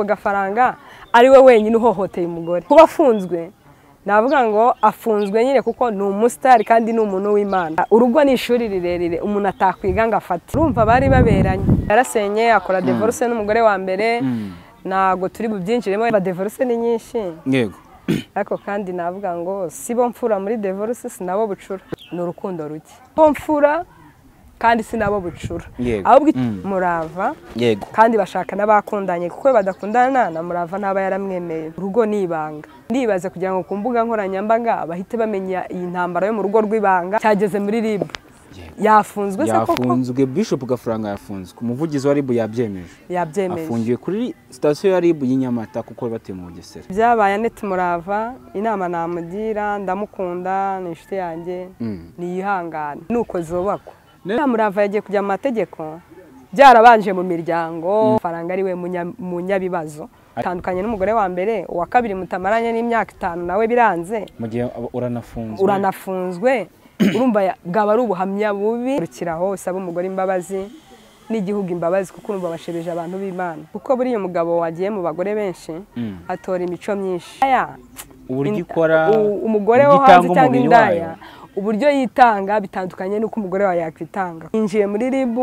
Gafaranga ari we wenyine uhohoteye umugore. Kuba afunzwe navuga ngo afunzwe nyine kuko ni umustar kandi ni umuntu w'Imana. Urugo ni ishuri rirerire umuntu atakwiga ngo afate. Urumva bari baberanye. Yarasenye akora divorce n'umugore wa mbere. Nago turi bubyinjiremo, ba divorce ni nyinshi. Yego. Ariko kandi navuga ngo sibo mfura muri divorce sinabo bucura. Ni urukundo ruke. Bo mfura kandi sinabo bucura. Ahubwo Murava. Yego. Kandi bashaka n'abakundanye kuko badakundana na Murava ntaba yaramwemeye. Urugo ni ibanga. Ndibaze kugira ngo ku mbuga nkoranyambaga bahite bamenya iyi ntambara yo mu rugo rw'ibanga cyageze muri RIB. Yafunzwe se koko? Yafunzwe, Bishop Gafaranga yafunzwe. Umuvugizi wa RIB yabyemeje. Yabyemeje. Afungiwe kuri station ya RIB y'Inyamata kuko batuye mu Bugesera. Byabaye Annette Murava, inama namugira, ndamukunda, ni inshuti yanjye, niyihangane. Nuko zobakwa. Murava yagiye kujya mu mategeko byarabanje mu miryango. Faranga ari we munyabibazo. Tandukanye n'umugore wa mbere, uwa kabiri mutamaranye n'imyaka 5 nawe biranze. Mu gihe uranafunzwe. Uranafunzwe. Urumva bwaba ari ubuhamya bubi. Rukiraho usaba umugore imbabazi n'igihugu imbabazi kuko urumva bashebeje abantu b'Imana. Kuko buriya umugabo wagiye mu bagore benshi atora imico myinshi. Uburyo ikora umugore wo hanze cyangwa indaya, uburyo yitanga bitandukanye n'uko umugore wawe yakwitanga. Injiye muri RIB,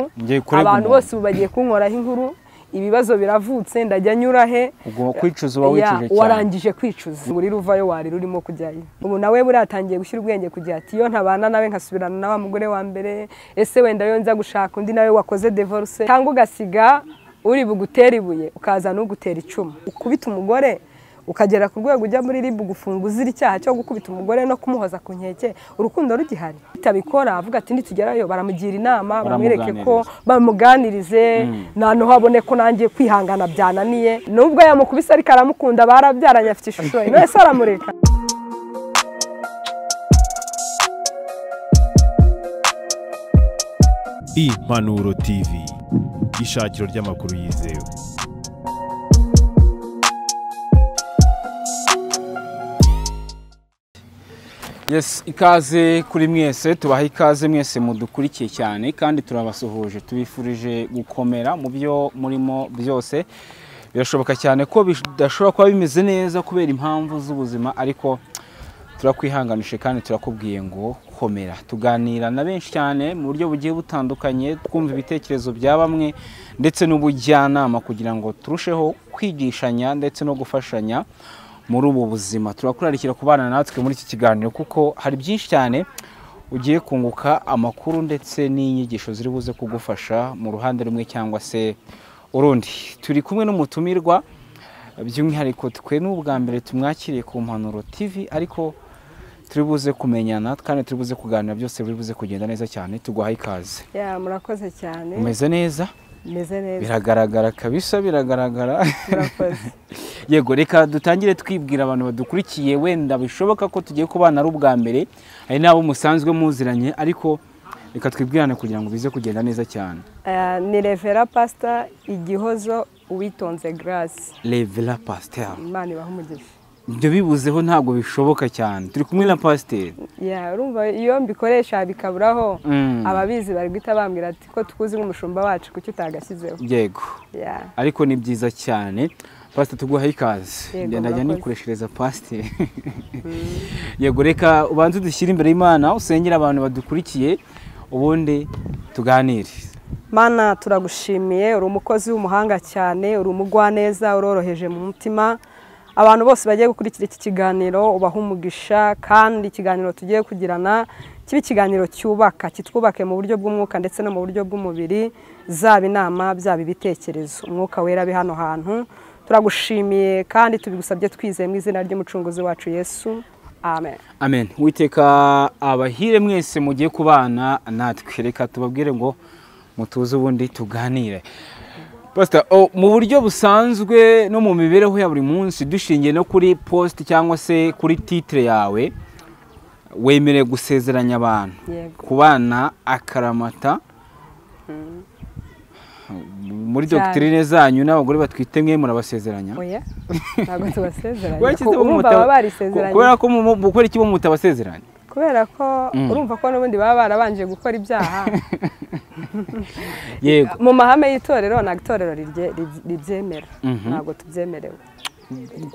abantu bose ubu bagiye kunkoraho inkuru, ibibazo biravutse, ndajya nyura he? Ubwo kwicuza uba wicuje cyane. Warangije kwicuza. Muri ruvayo wari rurimo kujyayo. Ubu nawe buratangiye gushyira ubwenge kujya ati yo ntabana nawe nkasubirana na wa mugore wa mbere, ese wenda yo nza gushaka undi nawe wakoze divorce, cyangwa ugasiga uri bugutera ibuye ukaza n'ugutera icumu. Ukubita umugore ukagera ku rwego ujya muri RIB gufunga uzira icyaha cyo gukubita umugore no kumuhoza ku nkeke, urukundo rugihari. Bitabikora avuga ati nitugerayo baramugira inama, bamwereke ko bamuganirize, noneho abone ko nangiye kwihangana byananiye. Nubwo yamukubise ariko aramukunda, barabyaranye afite ishusho ye, none se aramureka. Impanuro TV, ishakiro ry'amakuru yizewe. Yes, ikaze kuri mwese, tubaha ikaze mwese mudukurikiye cyane kandi turabasuhuje, tubifurije gukomera mu byo murimo byose. Birashoboka cyane ko bidashobora kuba bimeze neza kubera impamvu z'ubuzima, ariko turakwihanganishe kandi turakubwiye ngo komera. Tuganira na benshi cyane mu buryo bugiye butandukanye, twumva ibitekerezo bya bamwe ndetse n'ubujyanama kugira ngo turusheho kwigishanya ndetse no gufashanya muri ubu buzima. Turakurarikira kubana natwe muri iki kiganiro kuko hari byinshi cyane ugiye kunguka amakuru ndetse n'inyigisho ziri buze kugufasha mu ruhande rumwe cyangwa se urundi. Turi kumwe n'umutumirwa, by'umwihariko twe n'ubwa mbere tumwakiriye ku Mpanuro TV, ariko turi buze kumenyana kandi turi buze kuganira, byose biri buze kugenda neza cyane. Tuguhaye ikaze. Ya, murakoze cyane. Umeze neza? Meze neza. Biragaragara kabisa, biragaragara. Murakoze. Yego, reka dutangire twibwira abantu badukurikiye, wenda bishoboka ko tugiye kubana ari ubwa mbere, hari nabo musanzwe muziranye, ariko reka twibwirane kugira ngo bize kugenda neza cyane. Ni Revera Pastor Igihozo Uwitonze Grace. Revera Pastor. Imana ibahe umugisha. Ibyo bibuzeho ntabwo bishoboka cyane. Turi kumwe na Pastor. Ya, urumva iyo mbikoresha bikaburaho, ababizi bari guhita bambwira ati ko tukuzi nk'umushumba wacu kuki utagashyizeho. Yego. Ya. Ariko ni byiza cyane. Pastor, tuguhaye ikaze. Ndajya nikoreshereza Pastor. Yego, reka ubanze udushyire imbere y'Imana, usengera abantu badukurikiye, ubundi tuganire. Mana, turagushimiye, uri umukozi w'umuhanga cyane, uri umugwaneza, uroroheje mu mutima. Abantu bose bagiye gukurikira iki kiganiro ubaha umugisha, kandi ikiganiro tugiye kugirana kibe ikiganiro cyubaka, kitwubake mu buryo bw'umwuka ndetse no mu buryo bw'umubiri, zaba inama, byaba ibitekerezo. Umwuka wera abe hano hantu. Turagushimiye kandi tubigusabye twizeye mu izina ry'umucunguzi wacu Yesu. Amen. Amen. Uwiteka abahire mwese mugiye kubana natwe. Reka tubabwire ngo mutuze ubundi tuganire. Pastor, mu buryo busanzwe no mu mibereho ya buri munsi, dushingiye no kuri post cyangwa se kuri titre yawe, wemerewe gusezeranya abantu kubana akaramata. Muri doctrine zanyu n'abagore batwite mwe murabasezeranya? Oya, ntabwo tubasezeranya. Urumva baba barisezeranye. Kubera ko mukora iki bo mutabasezeranya? Kubera ko urumva ko n'ubundi baba barabanje gukora ibyaha. Yego. Mu mahame y'itorero ntabwo itorero ribyemera, ntabwo tubyemerewe.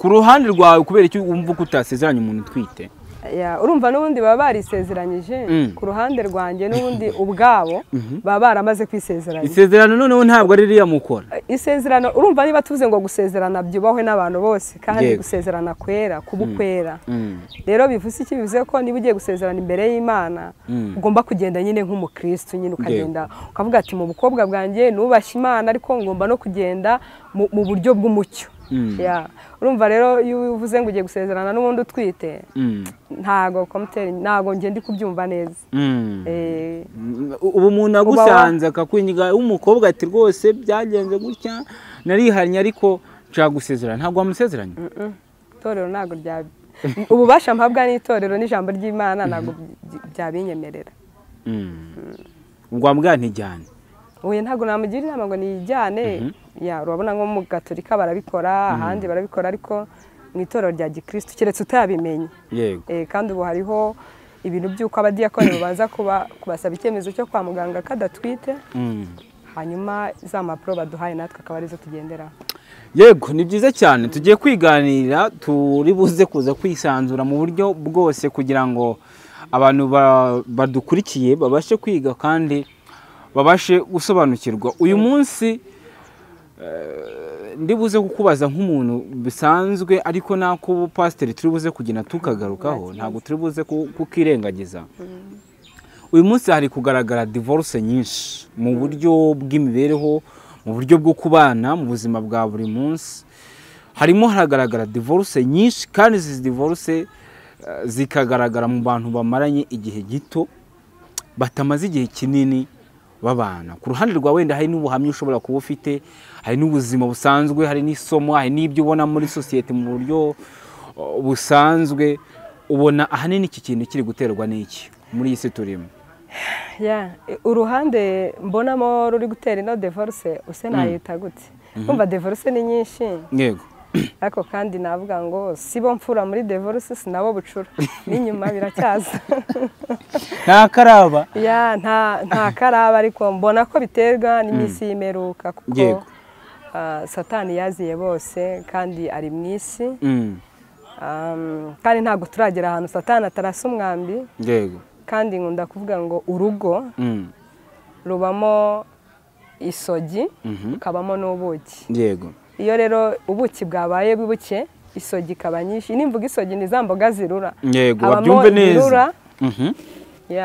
Ku ruhande rwawe kubera icyo wumva ko utasezeranye umuntu utwite? Urumva n'ubundi baba barisezeranyije. Ku ruhande rwanjye n'ubundi ubwabo baba baramaze kwisezeranya. Isezerano noneho ntabwo ari ririya mukora. Isezerano urumva niba tuvuze ngo gusezerana byubahwe n'abantu bose, kandi gusezerana kwera kuba ukwera. Rero bivuze iki? Bivuze ko niba ugiye gusezerana imbere y'Imana ugomba kugenda nyine nk'umukristo, nyine ukagenda ukavuga ati mu bukobwa bwanjye nubashye Imana, ariko ngomba no kugenda mu buryo bw'umucyo. Urumva rero iyo uvuze ngo ugiye gusezerana n'ubundi utwite, ntago komuteri, ntago nge ndi kubyumva neza. Ubu umuntu agusanze akakwinyiga w'umukobwa ati rwose byagenze gutya narihanye ariko nshaka gusezerana, ntabwo wamusezeranye? Itorero ntabwo rya ububasha mpabwa n'itorero n'ijambo ry'Imana ntabwo byabinyemerera. Ubwo wambwira ntijyane? Oya, ntabwo namugira inama ngo nijyane. Urabona nko mu Gatolika barabikora, ahandi barabikora, ariko mu itorero rya Gikristo keretse utabimenye. Kandi ubu hariho ibintu by'uko abadiyakoni babanza kubasaba icyemezo cyo kwa muganga kadatwite, hanyuma za mpapuro baduhaye natwe akaba arizo tugenderaho. Yego, ni byiza cyane. Tugiye kwiganirira, turi buze kuza kwisanzura mu buryo bwose kugira ngo abantu badukurikiye babashe kwiga kandi babashe gusobanukirwa. Uyu munsi ndibuze kukubaza nk'umuntu bisanzwe, ariko nako pasiteri turi buze kugena tukagarukaho, ntabwo turi buze kukirengagiza. Uyu munsi hari kugaragara divorce nyinshi mu buryo bw'imibereho, mu buryo bwo kubana mu buzima bwa buri munsi. Harimo haragaragara divorce nyinshi, kandi izi divorce zikagaragara mu bantu bamaranye igihe gito, batamaze igihe kinini babana. Ku ruhande rwa wenda hari n'ubuhamya ushobora kuba ufite, hari n'ubuzima busanzwe, hari n'isomo, hari n'ibyo ubona muri sosiyete mu buryo busanzwe. Ubona ahanini iki kintu kiri guterwa n'iki muri iyi si turimo? Uruhande mbonamo ruri gutera ino divorce use nayita gute? Umva divorce ni nyinshi. Yego. Ariko kandi navuga ngo sibo mfura muri divorce, sinabo bucura, n'inyuma biracyaza. Nta karaba. Nta karaba, ariko mbona ko biterwa n'iminsi y'imeruka, kuko Satani yaziye bose kandi ari mu isi. Kandi ntabwo turagera ahantu Satani atarasa umwambi. Yego. Kandi nkunda kuvuga ngo urugo rubamo isogi, rukabamo n'ubuki. Yego. Iyo rero ubuki bwabaye buke, isogi ikaba nyinshi. Nimvuga isogi ni za mboga zirura. Yego, babyumve neza.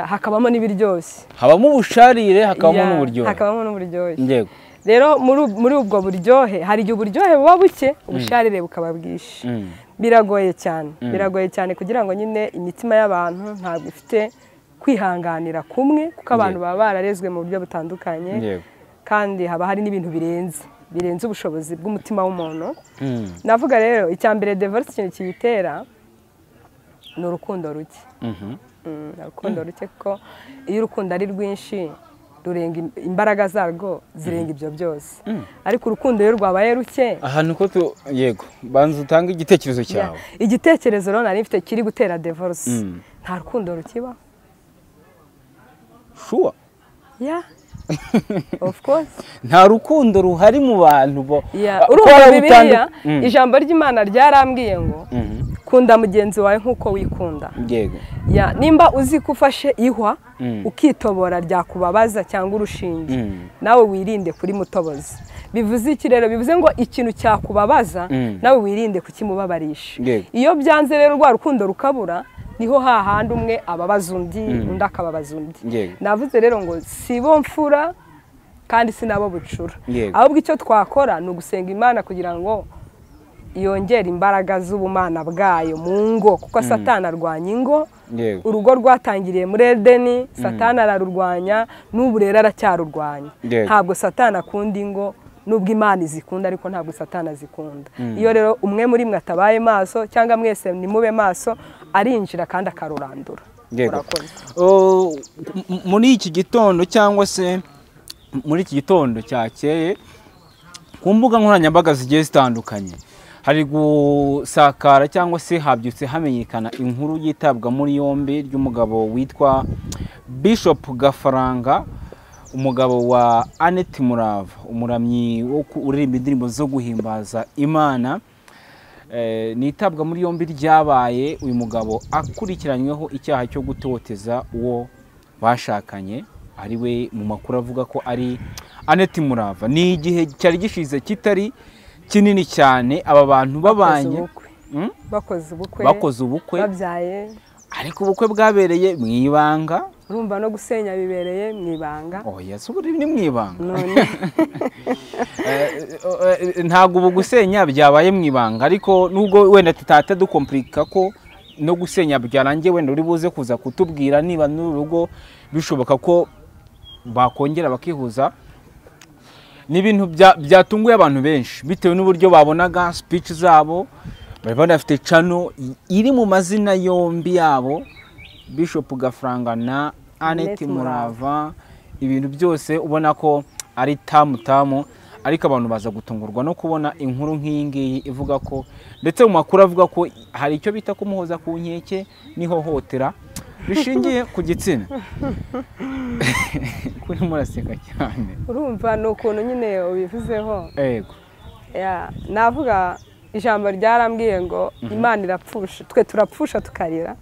Hakabamo n'ibiryoshye. Habamo ubusharire, hakabamo n'uburyohe. Hakabamo n'uburyohe. Yego. Rero muri ubwo buryohe hari igihe uburyohe buba buke, ubusharire bukaba bwinshi. Biragoye cyane. Biragoye cyane kugira ngo nyine imitima y'abantu ntabwo ifite kwihanganira kumwe, kuko abantu baba bararezwe mu buryo butandukanye. Kandi haba hari n'ibintu birenze ubushobozi bw'umutima w'umuntu. Navuga rero icya mbere divorce ikintu kiyitera ni urukundo ruke. Urukundo ruke, kuko iyo urukundo ari rwinshi rurenga imbaraga zarwo, zirenga ibyo byose. Ariko urukundo iyo rwabaye ruke, ahantu ko yego banza utange igitekerezo cyawe. Igitekerezo rero nari mfite kiri gutera divorce, nta rukundo rukiba. Sure. Yeah. Of course. Nta rukundo ruhari mu bantu bo. Urumva Bibiliya, ijambo ry'Imana ryarambwiye ngo kunda mugenzi wawe nkuko wikunda. Yego. Nimba uzi ko ufashe ihwa ukitobora ryakubabaza cyangwa urushinge, nawe wirinde kuri mutobozi. Bivuze iki rero? Bivuze ngo ikintu cyakubabaza nawe wirinde kukimubabarisha. Iyo byanze rero rwa rukundo rukabura, niho hahandi umwe ababaza undi, undi akababaza undi. Navuze rero ngo sibo mfura kandi sinabo bucura. Ahubwo icyo twakora ni ugusenga Imana kugira ngo yongere imbaraga z'ubumana bwayo mu ngo, kuko Satani arwanya ingo. Urugo rwatangiriye muri Edeni, Satani ararurwanya, n'ubu rero aracyarurwanya. Ntabwo Satani akunda ingo, nubwo Imana izikunda, ariko ntabwo Satani azikunda. Iyo rero umwe muri mwe atabaye maso cyangwa mwese nimube maso, arinjira kandi akarurandura. Muri iki gitondo cyangwa se muri iki gitondo cyakeye, ku mbuga nkoranyambaga zigiye zitandukanye Hari gusakara cyangwa se habyutse hamenyekana inkuru yitabwa muri yombi ry'umugabo witwa Bishop Gafaranga, umugabo wa Annette Murava, umuramyi wo uririmba indirimbo zo guhimbaza Imana. Nitabwa muri yombi ryabaye uyu mugabo akurikiranyweho icyaha cyo gutoteza uwo bashakanye, ari we mu makuru avuga ko ari Annette Murava. Ni igihe cyari gishize kitari kinini cyane aba bantu babanye, bakoze ubukwe babyaye, ariko ubukwe bwabereye mu ibanga. Urumva no gusenya bibereye mu ibanga. Oya, ubu ni mu ibanga. Ntabwo ubu gusenya byabaye mu ibanga, ariko nubwo wenda tutata dukomplika ko no gusenya byarangiye, wenda uri buze kuza kutubwira niba n'urugo bishoboka ko bakongera bakihuza. Ni ibintu byatunguye abantu benshi bitewe n'uburyo babonaga speech zabo, bari banafite channel iri mu mazina yombi yabo, Bishop Gafaranga na Annette Murava. Ibintu byose ubona ko ari tamu tamu, ariko abantu baza gutungurwa no kubona inkuru nk'iyi ngiyi ivuga ko, ndetse mu makuru avuga ko hari icyo bita kumuhoza ku nkeke n'ihohotera rishingiye ku gitsina. Kuri muraseka cyane. Urumva ni ukuntu nyine ubivuzeho. Yego. Navuga ijambo ryarambwiye ngo Imana irapfusha, twe turapfusha tukarira,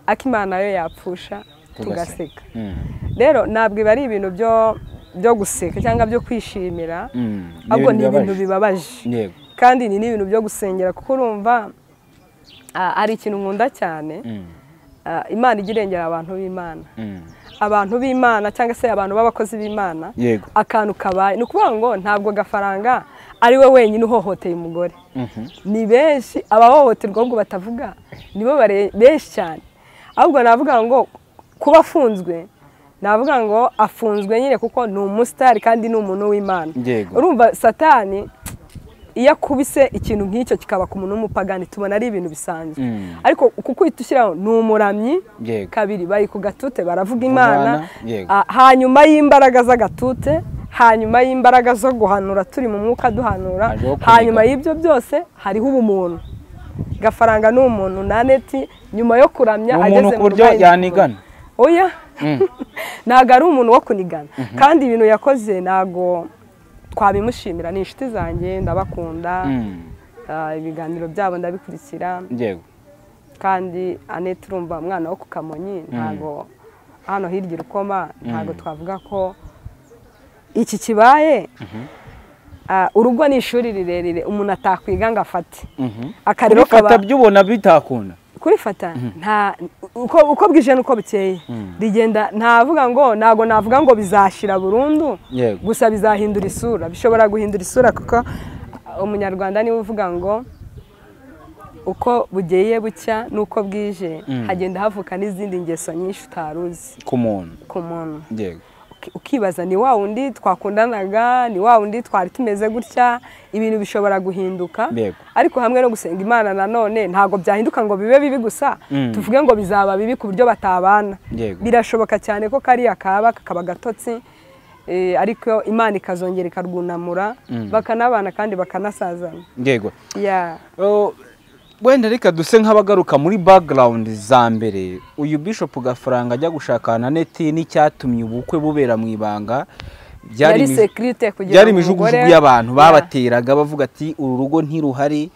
ariko Imana yo yapfusha tugaseka. Rero ntabwo iba ari ibintu byo guseka cyangwa byo kwishimira, ahubwo ni ibintu bibabaje. Kandi ni n'ibintu byo gusengera, kuko urumva ari ikintu nkunda cyane. Imana ijya irengera abantu b'Imana, abantu b'Imana cyangwa se abantu b'abakozi b'Imana. Akantu kabaye ni ukuvuga ngo ntabwo Gafaranga ari we wenyine uhohoteye umugore, ni benshi abahohoterwa ahubwo batavuga nibo benshi cyane. Ahubwo navuga ngo kuba afunzwe, navuga ngo afunzwe nyine kuko ni umusitari kandi ni umuntu w'Imana. Urumva Satani iyo akubise ikintu nk'icyo kikaba ku muntu w'umupagani tubona ari ibintu bisanzwe, ariko kuko uhita ushyiraho ni umuramyi, kabiri bari ku gatute baravuga Imana, hanyuma y'imbaraga z'agatute, hanyuma y'imbaraga zo guhanura turi mu mwuka duhanura, hanyuma y'ibyo byose hariho ubumuntu. Gafaranga ni umuntu na Annette nyuma yo kuramya ageze mu buryo yanigana. Oya, ntabwo ari umuntu wo kunigana, kandi ibintu yakoze ntabwo twabimushimira. Ni inshuti zanjye, ndabakunda, ibiganiro byabo ndabikurikira. Kandi Annette urumva umwana wo ku Kamonyi, ntabwo hano hirya Rukoma, ntabwo twavuga ko iki kibaye. Urugo ni ishuri rirerire umuntu atakwiga ngo afate. Akarero kaba byubona bitakunda kurifata, nta uko bwije nuko bukeye rigenda. Ntavuga ngo ntago navuga ngo bizashira burundu, gusa bizahindura isura, bishobora guhindura isura, kuko umunyarwanda niwe uvuga ngo uko bugeye bucya nuko bwije hagenda havuka n'izindi ngeso nyinshi utaruzi ku muntu. Yego. Ukibaza ni wa wundi twakundanaga, ni wa wundi twari tumeze gutya. Ibintu bishobora guhinduka, ariko hamwe no gusenga Imana nanone ntago byahinduka ngo bibe bibi gusa, tuvuge ngo bizaba bibi ku buryo batabana. Birashoboka cyane ko kariya kaba kakaba gatotsi, ariko Imana ikazongera ikarwunamura bakanabana kandi bakanasazana. Yego. Wenda reka duse nk'abagaruka muri background za mbere. Uyu Bishop Gafaranga ajya gushakana Annette n'icyatumye ubukwe bubera mu ibanga byari security kugira ngo imijugujugu y'abantu babateraga bavuga ati uru rugo ntiruhari,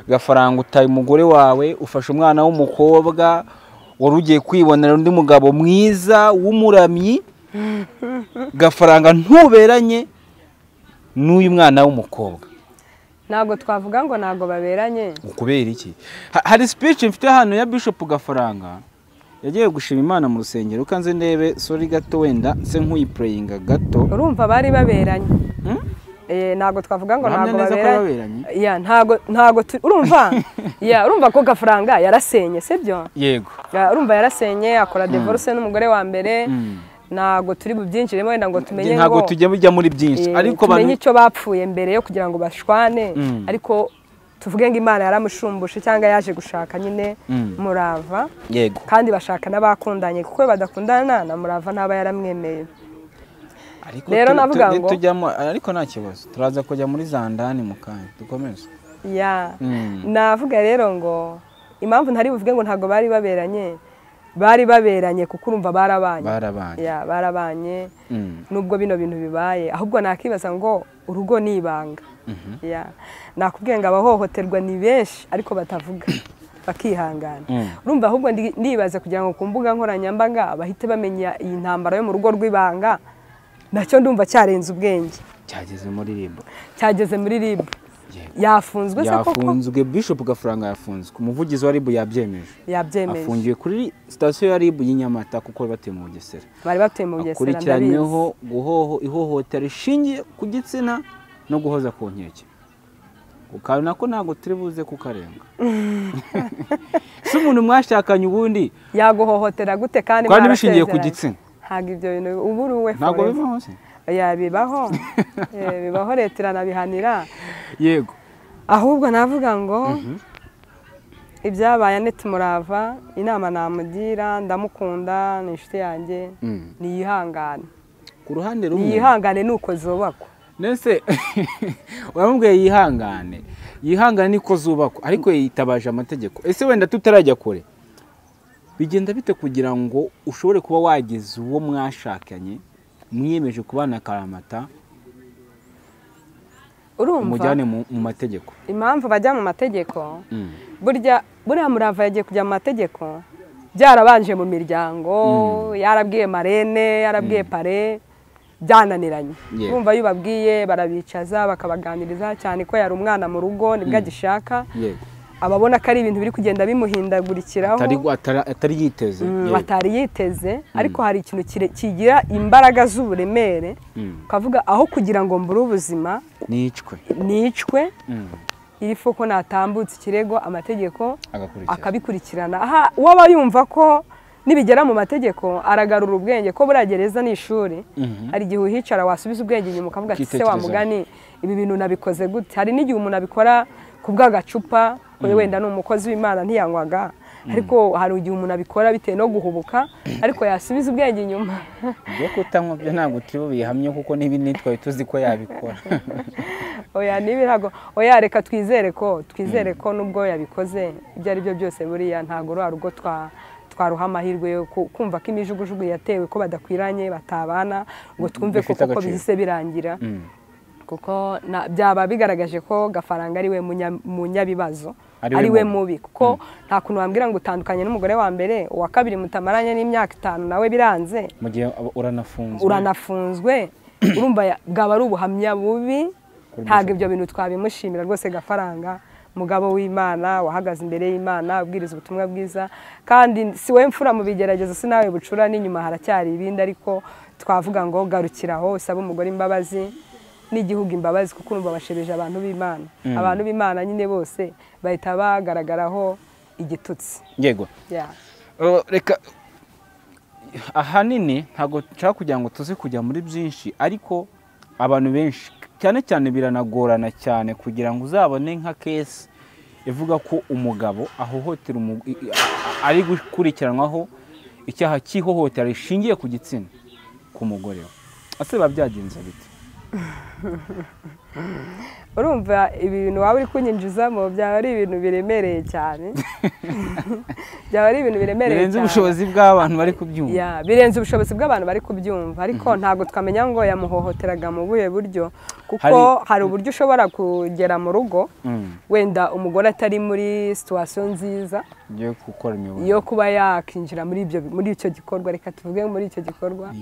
Gafaranga utaye umugore wawe, ufashe umwana w'umukobwa wari ugiye kwibonera undi mugabo mwiza w'umuramyi, Gafaranga ntuberanye n'uyu mwana w'umukobwa. Ntabwo twavuga ngo ntabwo baberanye. Ukubera iki? Hari speech mfite hano ya Bishop Gafaranga yagiye gushima Imana mu rusengero, kanze ndebe sorry gato wenda se nkuyiplayinga gato. Urumva bari baberanye. Ntabwo twavuga ngo ntabwo baberanye. Ya ntabwo urumva ya urumva ko Gafaranga yarasenye, sibyo? Yego. Urumva yarasenye akora divorce n'umugore wa mbere. Ntabwo turi bubyinjiremo wenda ngo tumenye ngo ntabwo tujya bijya muri byinshi, ariko tumenye icyo bapfuye mbere yo kugira ngo bashwane, ariko tuvuge ngo Imana yaramushumbushe cyangwa yaje gushaka nyine Murava. Yego. Kandi bashaka n'abakundanye, kuko badakundana na Murava ntaba yaramwemeye. Rero navuga ngo tujyamo, ariko nta kibazo, turaza kujya muri zandani mu kanya dukomeze. Ya, navuga rero ngo impamvu ntari buvuge ngo ntabwo bari baberanye, bari baberanye kuko urumva barabanye. Barabanye. Ya, barabanye. Nubwo bino bintu bibaye, ahubwo nakibaza ngo urugo ni ibanga. Ya, nakubwiye ngo abahohoterwa ni benshi ariko batavuga, bakihangana. Urumva ahubwo ndibaza kugira ngo ku mbuga nkoranyambaga bahite bamenya iyi ntambara yo mu rugo rw'ibanga, nacyo ndumva cyarenze ubwenge. Cyageze muri RIB. Cyageze muri RIB. Yafunzwe se koko? Yafunzwe, Bishop Gafaranga yafunzwe. Umuvugizi wa RIB yabyemeje. Yabyemeje. Afungiwe kuri sitasiyo ya RIB y'Inyamata kuko batuye mu Bugesera. Bari batuye mu Bugesera. Akurikiranyweho ihohotera rishingiye ku gitsina no guhoza ku nkeke. Ukabona ko ntabwo turi buze kukarenga. Si umuntu mwashakanye ubundi yaguhohotera gute kandi bishingiye ku gitsina? Ntabwo ibyo bintu uburuwe ntabwo bibaho se? Ya, bibaho. Bibaho, leta iranabihanira. Yego. Ahubwo navuga ngo ibyabaye Annette Murava, inama namugira, ndamukunda, ni inshuti yanjye, niyihangane. Ku ruhande rumwe niyihangane nuko zubakwa. Nese uramubwiye yihangane, yihangane niko zubakwa, ariko yitabaje amategeko. Ese wenda tutarajya kure, bigenda bite kugira ngo ushobore kuba wageze uwo mwashakanye mwiyemeje kubana akaramata, urumva umujyane mu mategeko? Impamvu bajya mu mategeko, burya buriya Murava yagiye kujya mu mategeko byarabanje mu miryango, yarabwiye marene, yarabwiye pare, byananiranye. Urumva iyo ubabwiye barabicaza bakabaganiriza, cyane ko yari umwana mu rugo nibwo agishaka. Ababona ko ari ibintu biri kugenda bimuhindagurikiraho atari yiteze, atari yiteze, ariko hari ikintu kigira imbaraga z'uburemere, ukavuga aho kugira ngo mbure ubuzima nicwe, iri foko natambutse ikirego amategeko akabikurikirana. Aha uwaba yumva ko nibigera mu mategeko aragarura ubwenge, ko buriya gereza ni ishuri, hari igihe uhicara wasubiza ubwenge inyuma ukavuga ati se wa mugani ibi bintu nabikoze gute? Hari n'igihe umuntu abikora ku bw'agacupa, wenda ni umukozi w'Imana ntiyanywaga, ariko hari igihe umuntu abikora bitewe no guhubuka, ariko yasubiza ubwenge inyuma. Ibyo kutanywa byo ntabwo turi bubihamye kuko n'ibindi twari tuzi ko yabikora. Oya, nibi ntabwo, oya reka twizere ko nubwo yabikoze ibyo ari byo byose buriya ntabwo rwa rugo twaruha amahirwe yo kumva ko imijugujugu yatewe ko badakwiranye batabana, ngo twumve ko koko bihise birangira. Kuko byaba bigaragaje ko Gafaranga ari we munyabibazo, ari we mubi, kuko nta kuntu wambwira ngo utandukanye n'umugore wa mbere, uwa kabiri mutamaranye n'imyaka 5 nawe biranze, mu gihe uranafunzwe, urumva bwaba ari ubuhamya bubi. Ntabwo ibyo bintu twabimushimira rwose. Gafaranga mugabo w'Imana wahagaze imbere y'Imana ubwiriza ubutumwa bwiza, kandi si we mfura mu bigeragezo, si nawe bucura, n'inyuma haracyari ibindi, ariko twavuga ngo garukiraho usaba umugore imbabazi n'igihugu imbabazi, kuko urumva bashebeje abantu b'Imana. Abantu b'Imana nyine bose bahita bagaragaraho igitutsi. Yego. Reka ahanini ntabwo nshaka kugira ngo tuze kujya muri byinshi, ariko abantu benshi cyane cyane biranagorana cyane kugira ngo uzabone nka case ivuga ko umugabo ahohotera ari gukurikiranwaho icyaha cy'ihohotera rishingiye ku gitsina ku mugore we. Ase biba byagenze bite? Urumva ibintu waba uri kunyinjizamo byaba ari ibintu biremereye cyane. Byaba ari ibintu biremereye cyane. Birenze ubushobozi bw'abantu bari kubyumva. Birenze ubushobozi bw'abantu bari kubyumva, ariko ntabwo twamenya ngo yamuhohoteraga mu buhe buryo, kuko hari uburyo ushobora kugera mu rugo wenda umugore atari muri situation nziza yo gukora imibonano, yo kuba yakinjira muri ibyo, muri icyo gikorwa, reka tuvuge muri icyo gikorwa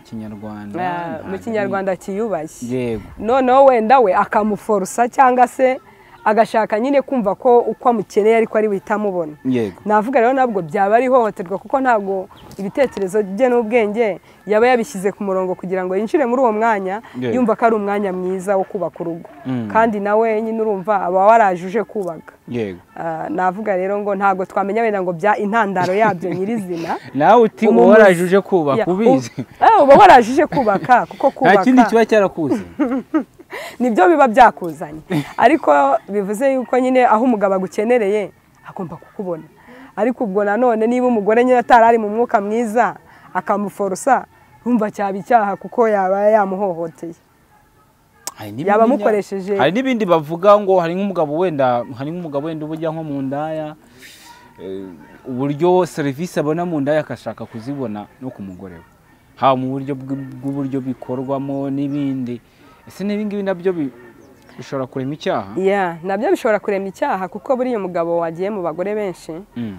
mu Kinyarwanda kiyubashye. Yego. Noneho wenda we akamuforosa cyangwa se agashaka nyine kumva ko uko amukeneye ariko ari buhitamubona. Navuga rero nabwo byaba ari ihohoterwa, kuko ntabwo ibitekerezo bye n'ubwenge yaba yabishyize ku murongo kugira ngo yinjire muri uwo mwanya, yumva ko ari umwanya mwiza wo kubaka urugo. Kandi nawe nyine urumva aba warajuje kubaka. Navuga rero ngo ntabwo twamenya wenda ngo bya intandaro yabyo nyirizina. Nawe uti uba warajuje kubaka ubizi. Uba warajuje kubaka kuko kubaka nta kindi kiba cyarakuze. Nibyo biba byakuzanye, ariko bivuze yuko nyine aho umugabo agukenereye agomba kukubona. Ariko ubwo nanone niba umugore nyine atarari mu mwuka mwiza akamuforosa, urumva cyaba icyaha kuko yaba yamuhohoteye. Yaba amukoresheje. Hari n'ibindi bavuga ngo hari nk'umugabo wenda ubujya nko mu ndaya, uburyo serivisi abona mu ndaya akashaka kuzibona no ku mugore we, haba mu buryo bw'uburyo bikorwamo n'ibindi. Ese n'ibingibi nabyo bishobora kurema icyaha? Nabyo bishobora kurema icyaha, kuko buriya umugabo wagiye mu bagore benshi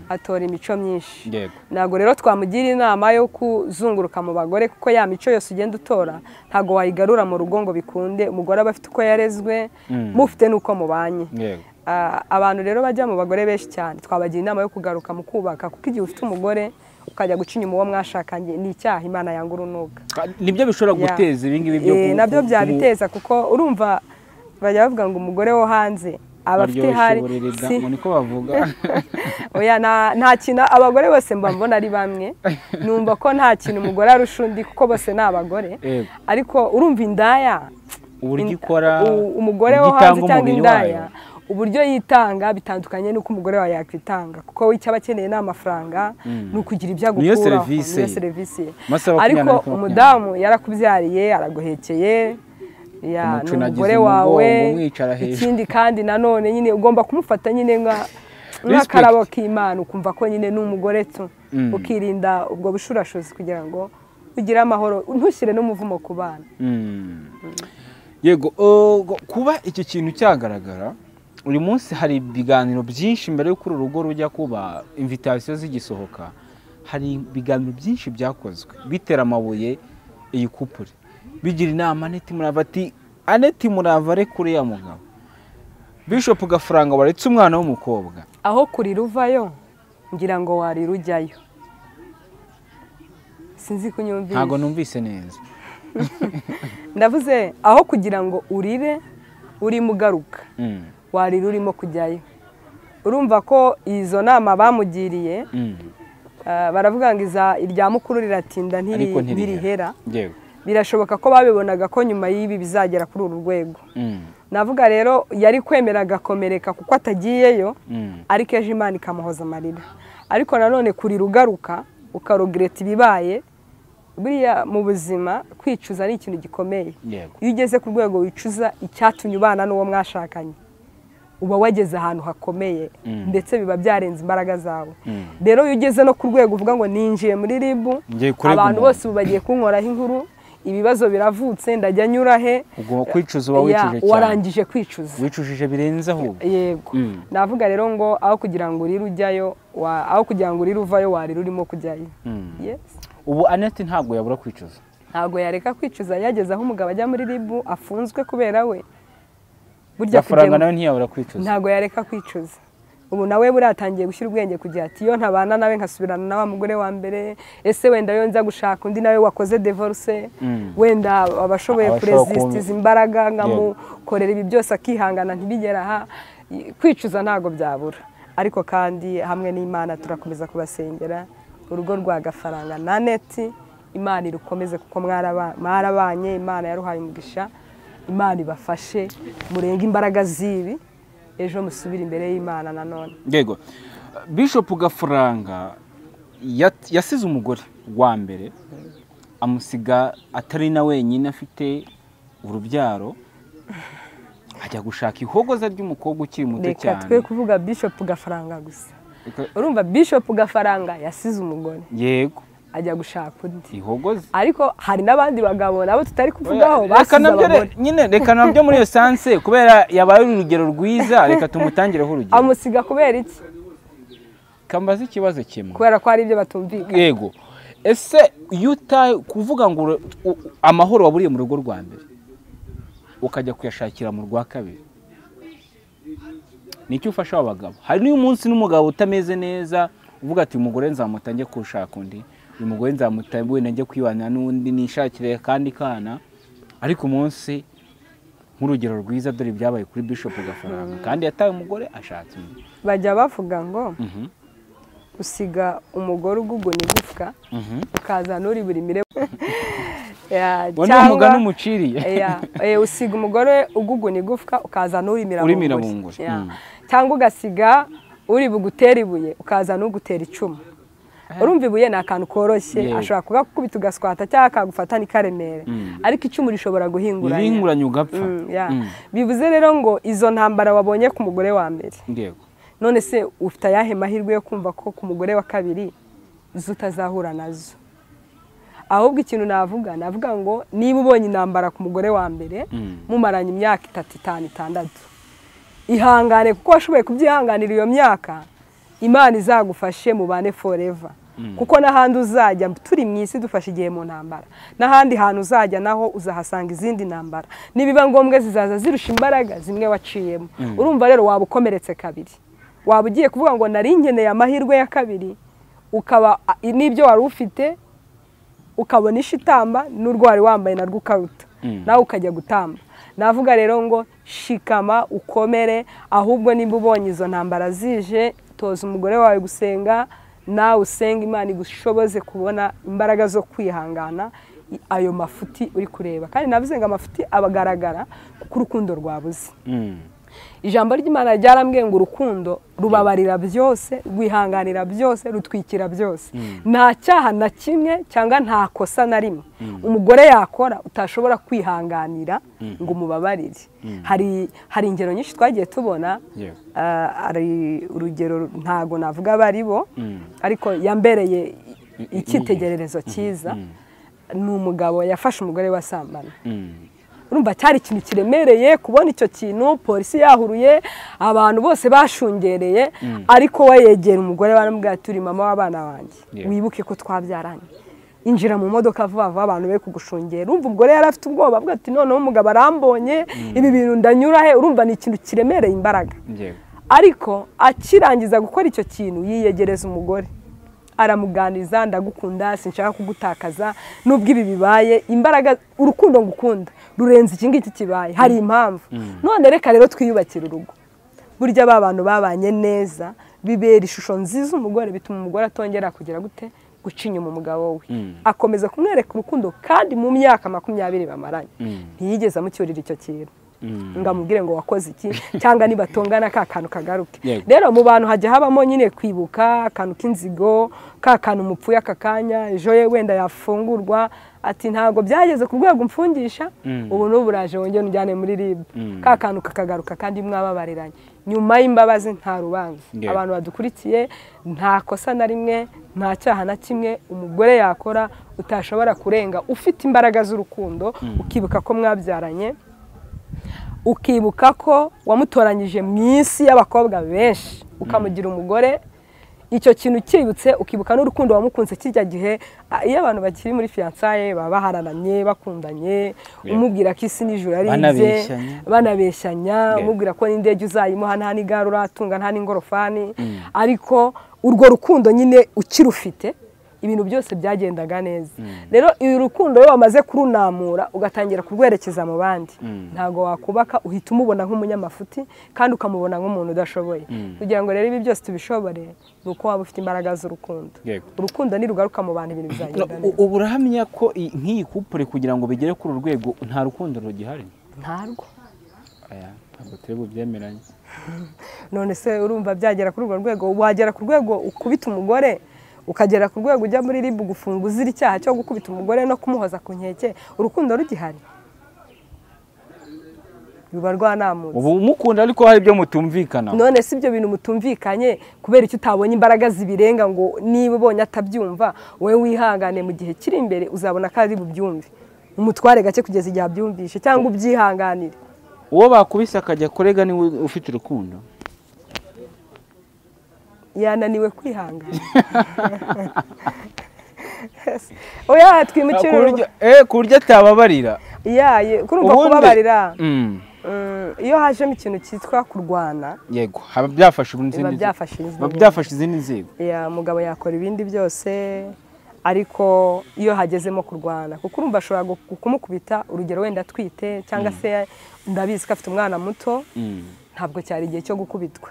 atora imico myinshi. Ntabwo rero twamugira inama yo kuzunguruka mu bagore, kuko ya mico yose ugenda utora ntabwo wayigarura mu rugo ngo bikunde. Umugore aba afite uko yarezwe, mufite n'uko mubanye. Abantu rero bajya mu bagore benshi cyane twabagira inama yo kugaruka mu kubaka, kuko igihe ufite umugore ukajya guca inyuma uwo mwashakanye ni icyaha Imana yanga urunuka. Nibyo bishobora guteza ibingibi byo nabyo byabiteza, kuko urumva bajya bavuga ngo umugore wo hanze aba afite hari niko bavuga. Oya, nta kintu abagore bose mba mbona ari bamwe, numva ko nta kintu umugore arusha undi kuko bose ni abagore. Ariko urumva indaya uburyo ikora, umugore wo hanze cyangwa indaya uburyo yitanga bitandukanye n'uko umugore wawe yakwitanga, kuko icyo aba akeneye ni amafaranga, ni ukugira ibyo agukuraho, niyo serivisi ye. Ariko umudamu yarakubyariye, araguhekeye, ni umugore wawe. Ikindi kandi nanone nyine ugomba kumufata nyine nk'akarabo k'Imana, ukumva ko nyine ni umugore tu, ukirinda ubwo bushurashuzi kugira ngo ugire amahoro, ntushyire n'umuvumo ku bana. Yego, kuba iki kintu cyagaragara uyu munsi, hari ibiganiro byinshi mbere y'uko uru rugo rujya kuba, invitation zigisohoka, hari ibiganiro byinshi byakozwe bitera amabuye iyi couple, bigira inama Annette Murava ati Annette Murava ari kuri ya mugabo Bishop Gafaranga waretse umwana w'umukobwa. Aho kurira uvayo ngira ngo warira ujyayo. Sinzi kunyumvise. Ntago numvise neza. Ndavuze aho kugira ngo urire urimo ugaruka, warira urimo kujyayo. Urumva ko izo nama bamugiriye, baravuga ngo irya mukuru riratinda ntirihera. Birashoboka ko babibonaga ko nyuma y'ibi bizagera kuri uru rwego. Navuga rero yari kwemera agakomereka kuko atagiyeyo, ariko ejo Imana ikamuhoza amarira. Ariko nanone kurira ugaruka ukarogereta ibibaye, buriya mu buzima kwicuza ni ikintu gikomeye. Iyo ugeze ku rwego wicuza icyatumye ubana n'uwo mwashakanye, uba wageze ahantu hakomeye, ndetse biba byarenze imbaraga zawe. Rero iyo ugeze no ku rwego uvuga ngo ninjiye muri RIB, abantu bose ubu bagiye kunkoraho inkuru, ibibazo biravutse, ndajya nyura he? Ubwo kwicuza uba wicuje cyane, warangije kwicuza, wicujije birenze ahubwo. Yego. Navuga rero ngo aho kugira ngo urire ujyayo, aho kugira ngo urire uvayo, warira urimo kujyayo. Yes. Ubu Annette ntabwo yabura kwicuza, ntabwo yareka kwicuza. Yageze aho umugabo ajya muri RIB afunzwe kubera we, burya Gafaranga nawe ntiyabura kwicuza, ntabwo yareka kwicuza. Ubu nawe buratangiye gushyira ubwenge kugira ati iyo ntabana nawe nkasubirana na wa mugore wa mbere, ese wenda yo nza gushaka undi nawe wakoze divorce, wenda abashoboye kuresist imbaraga nkamukorera ibi byose akihangana ntibigera aha. Kwicuza ntabwo byabura, ariko kandi hamwe n'Imana turakomeza kubasengera. Urugo rwa Gafaranga na Annette Imana irukomeze, kuko mwarabanye, Imana yaruhaye umugisha, Imana ibafashe murenge imbaraga zibi, ejo musubira imbere y'Imana nanone. Yego. Bishop Gafaranga yasize umugore wa mbere, amusiga atari na wenyine afite urubyaro, ajya gushaka ihogoza ry'umukobwa ukiri muto cyane. Reka twe kuvuga Bishop Gafaranga gusa. Urumva Bishop Gafaranga yasize umugore, yego, ajya gushaka undi ihogoza. Ariko hari n'abandi bagabo nabo tutari kuvugaho basize abagore nyine. Reka nabyo muri iyo sanse, kubera yabaye urugero rwiza, reka tumutangireho urugero. Amusiga kubera iki? Kambaza ikibazo kimwe, kubera ko hari ibyo batumvikana. Yego. Ese iyo kuvuga ngo amahoro waburiye mu rugo rwa mbere ukajya kuyashakira mu rwa kabiri, nicyo ufasha abagabo? Hari n'uyu munsi n'umugabo utameze neza uvuga ati umugore nzamuta njye kushaka undi, uyu mugore nzamuta wenda njye kwibana n'undi nishakire kandi kana. Ariko umunsi nk'urugero rwiza dore ibyabaye kuri Bishop Gafaranga, kandi yataye umugore ashatse undi. Bajya bavuga ngo usiga umugore uguguna igufwa ukaza n'uri buri mire. Cyangwa umuciriye. Usiga umugore uguguna igufwa ukaza n'urimira bunguri, cyangwa ugasiga uri bugutera ibuye ukaza n'ugutera icumu. Urumva ibuye ni akantu koroshye, ashobora kugakubita ugaswata cyangwa akagufata n'ikaremere, ariko icumu rishobora guhinguranya, rihinguranya ugapfa. Bivuze rero ngo izo ntambara wabonye ku mugore wa mbere, none se ufite ayahe mahirwe yo kumva ko ku mugore wa kabiri zo utazahura nazo? Ahubwo ikintu navuga ngo niba ubonye intambara ku mugore wa mbere mumaranye imyaka 3, 5, 6, ihangane kuko washoboye kubyihanganira iyo myaka, Imana izagufashe mubane forever. Kuko n'ahandi uzajya, turi mu isi dufashe igihe mu ntambara, n'ahandi hantu uzajya naho uzahasanga izindi ntambara, nibiba ngombwa zizaza zirusha imbaraga zimwe waciyemo. Urumva rero waba ukomeretse kabiri, waba ugiye kuvuga ngo nari nkeneye amahirwe ya kabiri, ukaba n'ibyo wari ufite ukabona ishitamba n'urwo wari wambaye narwo ukaruta, nawe ukajya gutamba. Navuga rero ngo shikama ukomere, ahubwo nimba ubonye izo ntambara zije, toza umugore wawe gusenga, nawe usenga Imana igushoboze kubona imbaraga zo kwihangana ayo mafuti uri kureba. Kandi navuze ngo amafuti abagaragara kuko urukundo rwabuze. Ijambo ry'Imana ryarambwiye ngo urukundo rubabarira byose, rwihanganira byose, rutwikira byose. Nta cyaha na kimwe cyangwa nta kosa na rimwe umugore yakora utashobora kwihanganira ngo umubabarire. Hari ingero nyinshi twagiye tubona. Hari urugero ntago navuga bari bo, ariko yambereye icyitegererezo cyiza, ni umugabo yafashe umugore wasambana. Urumva cyari ikintu kiremereye kubona icyo kintu, polisi yahuruye, abantu bose bashungereye, ariko we yegera umugore baramubwira ati uri mama w'abana banjye, wibuke ko twabyaranye, injira mu modoka vuba vuba abantu be kugushungera. Urumva umugore yari afite ubwoba, avuga ati noneho umugabo arambonye, ibi bintu ndanyura he? Urumva ni ikintu kiremereye imbaraga. Ariko akirangiza gukora icyo kintu, yiyegereza umugore aramuganiriza, ndagukunda, sinshaka kugutakaza, nubwo ibi bibaye, imbaraga urukundo ngukunda rurenze iki ngiki kibaye, hari impamvu. None reka rero twiyubakire urugo. Burya ba bantu babanye neza bibera ishusho nziza umugore, bituma umugore atongera kugira gute guca inyuma umugabo we, akomeza kumwereka urukundo. Kandi mu myaka 20 bamaranye ntiyigeze amucyurira icyo kintu ngo amubwire ngo wakoze iki, cyangwa nibatongana ka kantu kagaruke. Rero mu bantu hajya habamo nyine kwibuka akantu k'inzigo, ka kantu umupfuye aka kanya, ejo ye wenda yafungurwa ati ntabwo byageze ku rwego mfungisha, ubu n'ubu uraje wongere unjyane muri RIB, ka kantu kakagaruka kandi mwababariranye. Nyuma y'imbabazi nta rubanza. Abantu badukurikiye, nta kosa na rimwe, nta cyaha na kimwe umugore yakora utashobora kurenga ufite imbaraga z'urukundo, ukibuka ko mwabyaranye, ukibuka ko wamutoranyije mu isi y'abakobwa benshi ukamugira umugore. Icyo kintu cyibutse, ukibuka n'urukundo wamukunze kijya gihe. Iyo abantu bakiri muri fiançailles baba baharananye, bakundanye, umubwira ko isi n'ijuru ari ibye, banabeshyanya, umubwira ko n'indege uzayimuha nta n'igare uratunga nta n'ingorofani, ariko urwo rukundo nyine ukirufite ibintu byose byagendaga neza. Rero uyu rukundo iyo wamaze kurunamura ugatangira kurwerekeza mu bandi, ntago wakubaka, uhita umubona nk'umunyamafuti kandi ukamubona nk'umuntu udashoboye. Kugira ngo rero ibi byose tubishobore ni uko waba ufite imbaraga z'urukundo. Urukundo nirugaruka mu bantu ibintu bizagenda neza. Ubu urahamya ko nk'iyi couple kugira ngo bigere kuri uru rwego nta rukundo rugihari? Ntarwo. Aya ntabwo turi bubyemeranye. None se urumva byagera kuri urwo rwego? Wagera ku rwego ukubita umugore, ukagera ku rwego ujya muri RIB gufunga uzira icyaha cyo gukubita umugore no kumuhoza ku nkeke, urukundo rugihari? Ruba rwanamutse. Ubu mukunda ariko hari ibyo mutumvikana. None si ibyo bintu mutumvikanye kubera icyo utabonye imbaraga zibirenga ngo niba ubonye atabyumva wowe wihangane, mu gihe kiri imbere uzabona ko ari bubyumve, umutware gake kugeza igihe abyumvishe cyangwa ubyihanganire. Uwo bakubise akajya kurega niwe ufite urukundo? Yananiwe kwihangana. Oya twimukira ku buryo atababarira. Kurumva kubabarira iyo hajemo ikintu cyitwa kurwana, yego haba byafashe izindi nzego. Umugabo yakora ibindi byose, ariko iyo hagezemo kurwana, kuko urumva ashobora kumukubita, urugero wenda atwite cyangwa se ndabizi ko afite umwana muto, ntabwo cyari igihe cyo gukubitwa.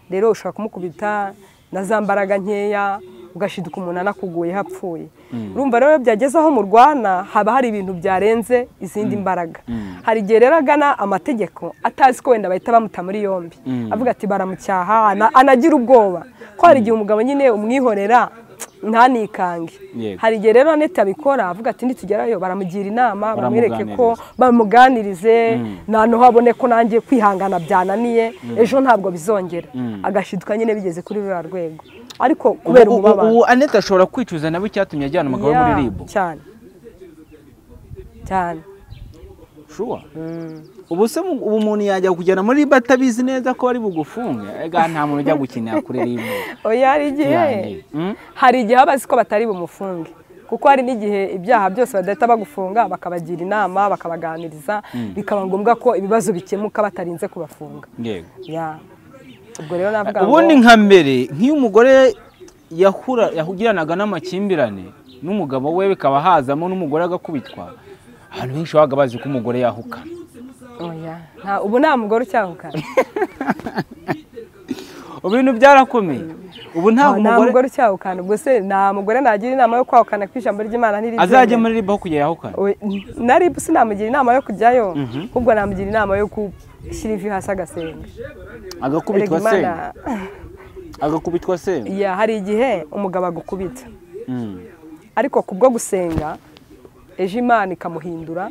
Rero ushobora kumukubita na za mbaraga nkeya ugashiduka umuntu anakuguye hapfuye. Urumva rero byageze aho murwana haba hari ibintu byarenze izindi mbaraga. Hari igihe rero agana amategeko atazi ko wenda bahita bamuta muri yombi, avuga ati baramucyaha, anagira ubwoba ko hari igihe umugabo nyine umwihorera Ntanikange. Hari igihe rero Anete abikora avuga ati nitugerayo baramugira inama, bamwereke ko bamuganirize, noneho abone ko nanjye kwihangana byananiye, ejo ntabwo bizongera. Agashiduka nyine bigeze kuri ruriya rwego. Ariko kubera umubabaro. Ubu Anete ashobora kwicuza nawe icyatumye ajyana umugabo muri RIB. Cyane. Cyane. Sure. Ubu se ubu umuntu yajya kujyana muri RIB atabizi neza ko ari bugufunge? Ega nta muntu ujya gukinira kuri RIB. Oya, hari igihe. Hari igihe abazi ko batari bumufunge. Kuko hari n'igihe ibyaha byose badahita bagufunga, bakabagira inama, bakabaganiriza, bikaba ngombwa ko ibibazo bikemuka batarinze kubafunga. Yego. Ya. Ubwo rero navuga ngo ubundi nka mbere nk'iyo umugore yahugiranaga n'amakimbirane n'umugabo we bikaba hazamo n'umugore agakubitwa, abantu benshi babaga bazi ko umugore yahukana. Oya, nta ubu nta mugore ucyahukana. Ubu ibintu byarakomeye. Ubu nta mugore ucyahukana. Ubwo se nta mugore nagira inama yo kwahukana ku ijambo ry'Imana ntiri. Azajya muri RIB aho kujya yahukana. Na RIB sinamugira inama yo kujyayo, ahubwo namugira inama yo gushyira ivi hasi agasenga. Agakubitwa se. Agakubitwa se. Ya, hari igihe umugabo agukubita. Ariko kubwo gusenga ejo Imana ikamuhindura,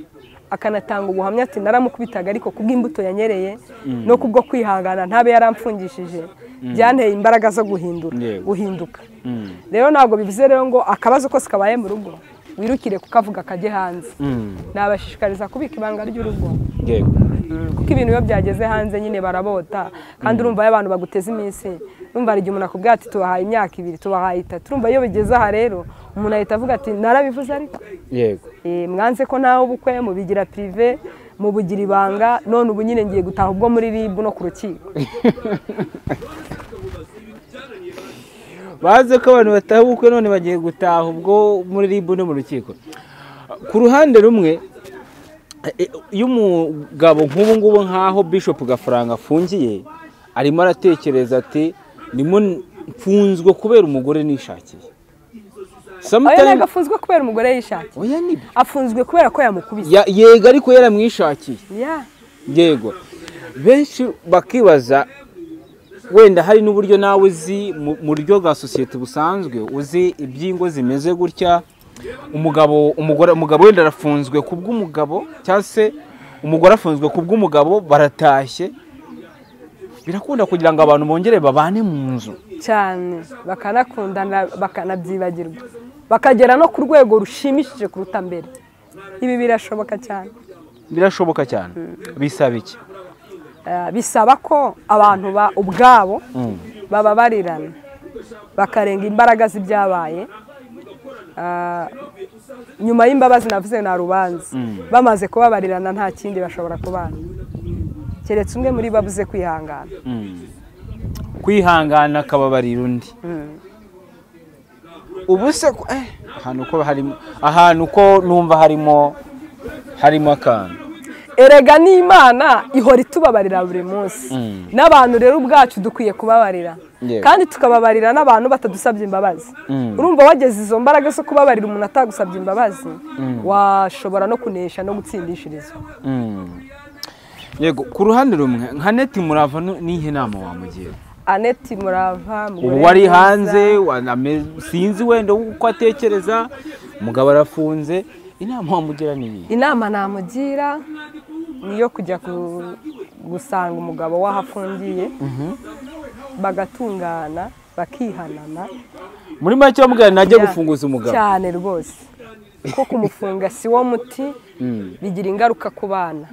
akanatanga ubuhamya ati naramukubitaga ariko kubw'imbuto yanyereye no kubwo kwihangana ntabe yaramfungishije, byanteye imbaraga zo guhindura, guhinduka. Rero ntabwo bivuze rero ngo akabazo kose kabaye mu rugo wirukire kukavuga kajye hanze. Nabashishikariza kubika ibanga ry'urugo. Yego. Kuko ibintu iyo byageze hanze nyine barabota, kandi urumva iyo abantu baguteza iminsi, urumva hari igihe umuntu akubwira ati tubahaye imyaka 2, tubahaye 3, urumva iyo bigeze aha rero umuntu ahita avuga ati narabivuze ariko. Yego. Mwanze ko nawe ubukwe mubigira prive, mubugira ibanga, none ubu nyine ngiye gutaha ubwo muri RIB no ku rukiko. Baze ko abantu bataha ubukwe none bagiye gutaha ubwo muri RIB no mu rukiko. Ku ruhande rumwe iyo umugabo nk'ubu ngubu nkaho Bishop Gafaranga afungiye, arimo aratekereza ati ndimo mfunzwe kubera umugore nishakiye. Oya, ntabwo afunzwe kubera umugore yishakiye. Oya, nibyo. Afunzwe kubera ko yamukubise. Yego, ariko yaramwishakiye. Yego. Benshi bakibaza wenda hari n'uburyo nawe uzi mu buryo bwa sosiyete busanzwe, uzi iby'ingo zimeze gutya, umugabo umugore umugabo wenda arafunzwe kubw'umugabo cyangwa se umugore afunzwe kubw'umugabo, baratashye. Birakunda kugira ngo abantu bongere babane mu nzu cyane, bakanakundana, bakanabyibagirwa, bakagera no ku rwego rushimishije kuruta mbere. Ibi birashoboka cyane. Birashoboka cyane. Bisaba iki? Bisaba ko abantu ba ubwabo bababarirana, bakarenga imbaraga z'ibyabaye. Nyuma y'imbabazi navuze na rubanza, bamaze kubabarirana nta kindi bashobora kubana, keretse umwe muri babuze kwihangana. Kwihangana akababarira undi. Ubu se ahantu ko harimo, ahantu ko numva harimo akantu. Erega n'Imana ihora itubabarira buri munsi. N'abantu rero ubwacu dukwiye kubabarira. Kandi tukababarira n'abantu batadusabye imbabazi. Urumva wageze izo mbaraga zo kubabarira umuntu atagusabye imbabazi, washobora no kunesha no gutsindishirizwa. Yego, ku ruhande rumwe nka Anete Murava nihe nama wamugira? Anete Murava ubu wari hanze, sinzi wenda uko atekereza, umugabo arafunze, inama wamugira ni iyi? Inama namugira niyo kujya gusanga umugabo wahafungiye, bagatungana, bakihanana. Muri make bamubwira najye gufunguza umugabo. Cyane rwose. Ko kumufunga si wo muti, bigira ingaruka ku bana.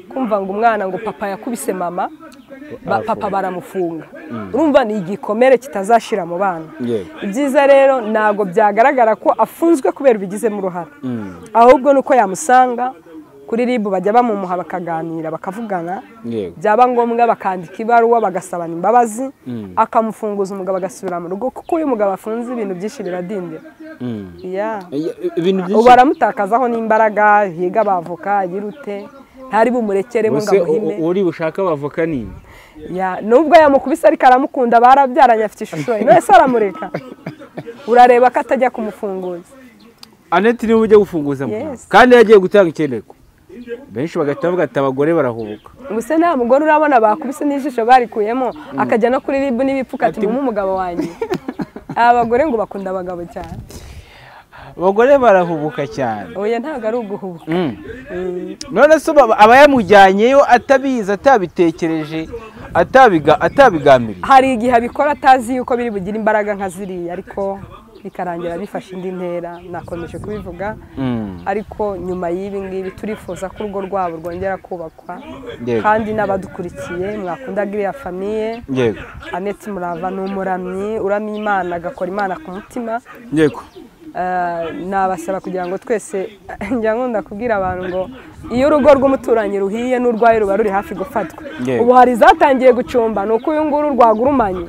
Kumva ngo umwana ngo papa yakubise mama, papa baramufunga. Urumva ni igikomere kitazashira mu bana. Ibyiza rero ntabwo byagaragara ko afunzwe kubera ubigizemo uruhare. Ahubwo nuko yamusanga kuri RIB, bajya bamumuha bakaganira, bakavugana, byaba ngombwa bakandika ibaruwa bagasabana imbabazi, akamufunguza umugabo agasubira mu rugo. Kuko uyu mugabo afunze ibintu byinshi biradindira. Ubu baramutakazaho n'imbaraga, yiga abavoka, yirute, ntari bumurekeremo ngo amuhime. Uri bushaka abavoka nini? Nubwo yamukubise ariko aramukunda, barabyaranye, afite ishusho ye, none se aramureka? Urareba ko atajya kumufunguza. Anete niwe ujya gufunguza kandi yagiye gutanga ikirego. Benshi bagahita bavuga ati abagore barahubuka. Ubuse nta mugore urabona bakubise n'ijisho barikuyemo, akajya no kuri RIB n'ibipfuka ati mumu umugabo wanjye. Abagore ngo bakunda abagabo cyane. Abagore barahubuka cyane. Oya ntabwo ari uguhubuka. None se aba yamujyanyeyo atabizi, atabitekereje, atabigambiriye? Hari igihe abikora atazi yuko biri bugire imbaraga nka ziriya, ariko bikarangira bifashe indi ntera. Nakomeje kubivuga, ariko nyuma y'ibi ngibi turifuza ko urugo rwabo rwongera kubakwa. Kandi n'abadukurikiye mwakunda iriya famiye. Annette Murava ni umuramyi uramya Imana, agakora Imana ku mutima. Yego. Nabasaba kugira ngo twese, njya nkunda kubwira abantu ngo iyo urugo rw'umuturanyi ruhiye n'urwaye ruba ruri hafi gufatwa. Ubu hari zatangiye gucumba, ni uko uyu nguru rwagurumanye.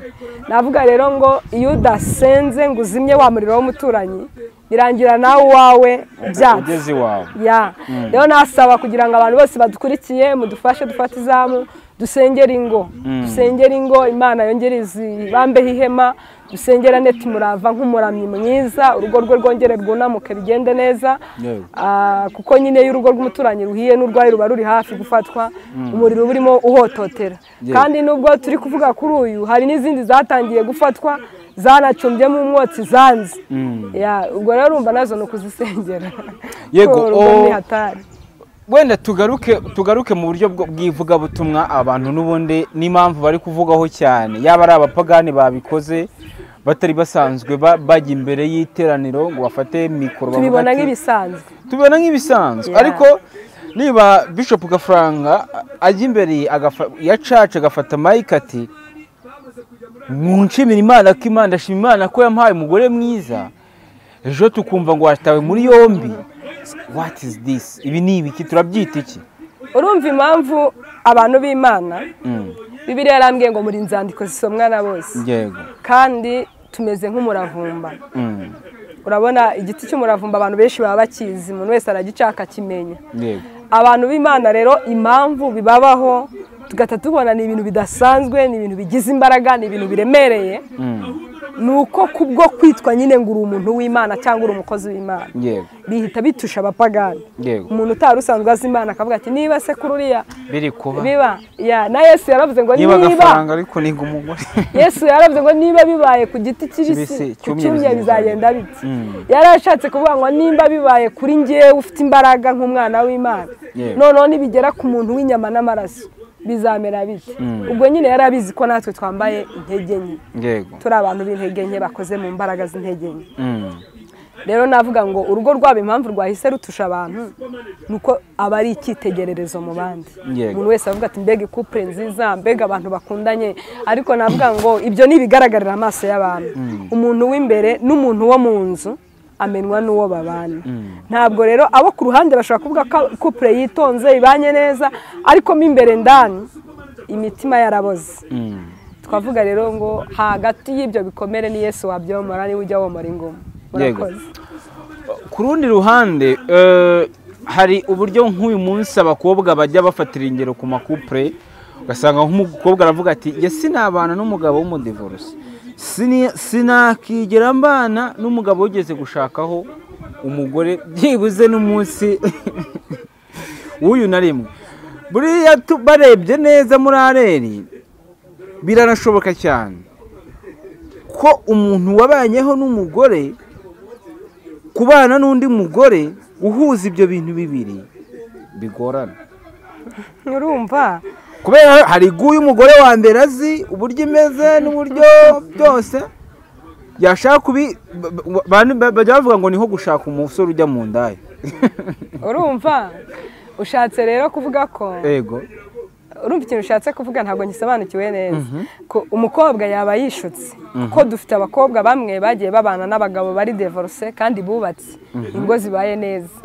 Navuga rero ngo iyo udasenze ngo uzimye wa muriro w'umuturanyi, birangira nawe uwawe byatse ugeze iwawe. Rero nasaba kugira ngo abantu bose badukurikiye mudufashe dufate izamu, dusengere ingo, dusengere ingo, Imana yongere izibambeho ihema. Dusengera Annette Murava nk'umuramyi mwiza, urugo rwe rwongere rwunamuke bigende neza. Kuko nyine iyo urugo rw'umuturanyi ruhiye n'urwaye ruba ruri hafi gufatwa, umuriro urimo uhototera. Kandi nubwo turi kuvuga kuri uyu, hari n'izindi zatangiye gufatwa zanacumbyemo umwotsi zanze. Ubwo rero urumva nazo ni ukuzisengera. Yego, wenda tugaruke mu buryo bw'ivugabutumwa. Abantu n'ubundi n'impamvu bari kuvugaho cyane, yaba ari abapagani babikoze batari basanzwe bajya imbere y'iteraniro ngo bafate mikoro, tubibona nk'ibisanzwe, tubibona nk'ibisanzwe. Ariko niba Bishop Gafaranga ajya imbere ya church agafata mic ati munshimira Imana ko Imana, ndashima Imana ko yampaye umugore mwiza, ejo tukumva ngo watawe muri yombi. What is this? Ibi ni ibiki? Turabyita iki? Urumva impamvu abantu b'Imana, Bibiliya yarambwiye ngo muri inzandiko zisomwa na bose. Yego. Kandi tumeze nk'umuravumba. Urabona igiti cy'umuravumba abantu benshi baba bakizi, umuntu wese aragicaka akimenya. Yego. Abantu b'Imana rero impamvu bibabaho tugata tubona ni ibintu bidasanzwe, ni ibintu bigize imbaraga, ni ibintu biremereye. Nuko kubwo kwitwa nyine ngo uri umuntu w'Imana cyangwa uri umukozi w'Imana, bihita bitusha abapagani. Umuntu utari usanzwe azi Imana akavuga ati niba se kuri uriya biri kuba biba ya na Yesu yaravuze ngo niba Gafaranga ariko ninga umugore. Yesu yaravuze ngo niba bibaye ku giti kibisi cyumye bizagenda biti. Yarashatse kuvuga ngo nimba bibaye kuri ngewe ufite imbaraga nk'umwana w'Imana, noneho nibigera ku muntu w'inyama n'amaraso bizamera biti. Ubwo nyine yarabizi ko natwe twambaye intege nke. Yego. Turi abantu b'intege nke bakoze mu mbaraga z'intege nke. Rero navuga ngo urugo rwabo impamvu rwahise rutusha abantu nuko aba ari icyitegererezo mu bandi. Umuntu wese avuga ati mbega couple nziza, mbega abantu bakundanye, ariko navuga ngo ibyo ni ibigaragarira amaso y'abantu. Umuntu w'imbere n'umuntu wo mu nzu amenwa n'uwo babana. Ntabwo rero abo ku ruhande bashobora kuvuga ko couple yitonze ibanye neza, ariko mo imbere ndani imitima yaraboze. Twavuga rero ngo hagati y'ibyo bikomere ni Yesu wabyomora, niwe ujya womora ingoma. Yego. Ku rundi ruhande hari uburyo nk'uyu munsi abakobwa bajya bafatira ingero ku makupure, ugasanga nk'umukobwa aravuga ati njye sinabana n'umugabo w'umudivorce, sinakigera mbana n'umugabo wigeze gushakaho umugore byibuze n'umunsi w'uyu na rimwe. Buriya barebye neza muri areri biranashoboka cyane ko umuntu wabanyeho n'umugore kubana n'undi mugore uhuza ibyo bintu bibiri bigorana. Urumva kubera hari guyu umugore wa mbere azi uburyo imeze n'uburyo byose yashaka kubi, bajya bavuga ngo niho gushaka umusore ujya mu ndaya. Urumva ushatse rero kuvuga ko yego, urumva ikintu ushatse kuvuga ntabwo ngisobanukiwe neza. Ko umukobwa yaba yishutse, kuko dufite abakobwa bamwe bagiye babana n'abagabo bari divorce kandi bubatse ingo zibaye neza.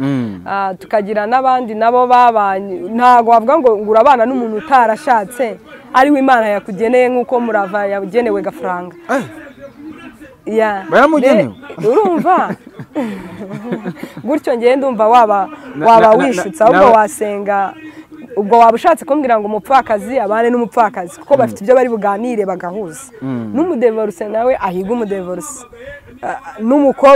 Tukagira n'abandi nabo babanye, ntabwo wavuga ngo urabana n'umuntu utarashatse ari we Imana yakugeneye nk'uko Murava yagenewe Gafaranga. Baramugenewe. Urumva gutyo ngiye ndumva waba wishutse, ahubwo wasenga. Ubwo waba ushatse kumbwira ngo umupfakazi abane n'umupfakazi kuko bafite ibyo bari buganire bagahuza. N'umudevorce nawe ahiga umudevorce,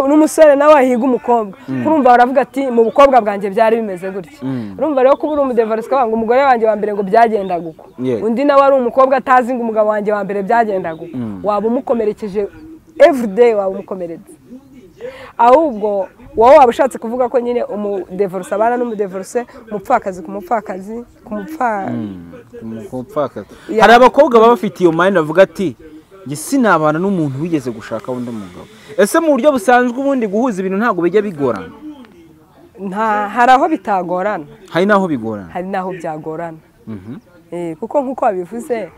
n'umusore nawe ahiga umukobwa. Kurumva baravuga ati mu bukobwa bwanjye byari bimeze gutya. Urumva rero kuba uri umudevorce ngo umugore wanjye wa mbere ngo byagenda guko, undi nawe ari umukobwa atazi ngo umugabo wanjye wa mbere byagenda guko, waba umukomerekeje Everyday waba umukomeretsa. Ahubwo wowe waba ushatse kuvuga ko nyine umudevorse abana n'umudevorse, umupfakazi ku mupfakazi, ku mupfakazi. Hari abakobwa baba bafite iyo mind bavuga ati njye sinabana n'umuntu wigeze gushaka undi mugabo. Ese mu buryo busanzwe ubundi guhuza ibintu ntabwo bijya bigorana? Nta, hari aho bitagorana, hari naho bigorana, hari naho byagorana. Kuko nkuko wabivuze,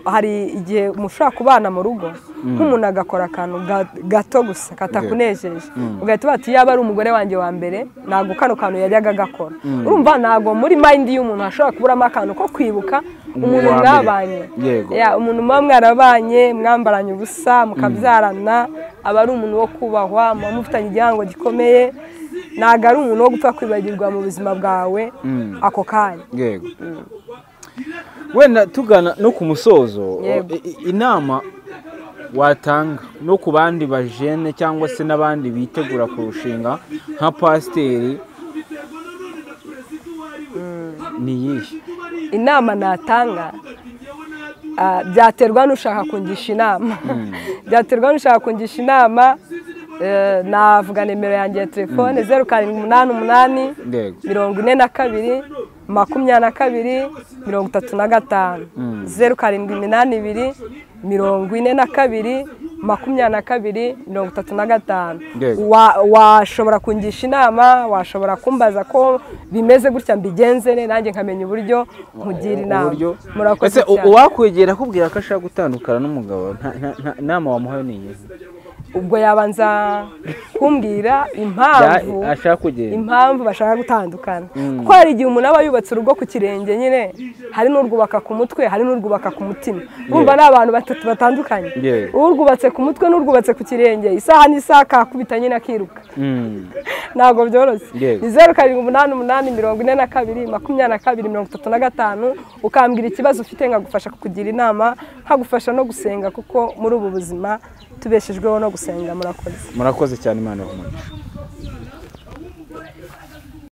hari igihe mushobora kubana mu rugo nk'umuntu agakora akantu gato gusa katakunejeje, ugahita bati yaba ari umugore wanjye wa mbere ntabwo kano kantu yajyaga agakora. Urumva ntabwo muri mind y'umuntu hashobora kuburamo akantu ko kwibuka umuntu mwabanye. Umuntu muba mwarabanye, mwambaranye ubusa, mukabyarana, aba ari umuntu wo kubahwa, muba mufitanye igihango gikomeye, ntabwo ari umuntu wo gupfa kwibagirwa mu buzima bwawe ako kanya. Yego. Wenda tugana no ku musozo, inama watanga no ku bandi bajene cyangwa se n'abandi bitegura kurushinga nka pasiteri ni iyihe? Inama natanga byaterwa n'ushaka kungisha inama. Byaterwa n'ushaka kungisha inama, navuga nimero yanjye ya telefone 0788 42 22 35, 0782 42 22 35. Washobora kungisha inama, washobora kumbaza ko bimeze gutya mbigenze ne, nanjye nkamenya uburyo nkugira inama. Murakoze cyane. Uwakwegera akubwira ko ashaka gutandukana n'umugabo, inama wamuhaye ni iyihe? Ubwo yabanza kumbwira impamvu bashaka gutandukana, kuko hari igihe umuntu aba yubatse urugo ku kirenge nyine, hari n'urwubaka ku mutwe, hari n'urwubaka ku mutima. Urumva ni abantu batatu batandukanye, urwubatse ku mutwe n'urwubatse ku kirenge, isaha n'isaha akakubita nyine akiruka. Ntabwo byoroshye. Ni 0788 42 22 35, ukambwira ikibazo ufite nkagufasha kukugira inama, nkagufasha no gusenga, kuko muri ubu buzima tubeshejweho no gusenga. Murakoze. Murakoze cyane, Imana ibahe umugisha.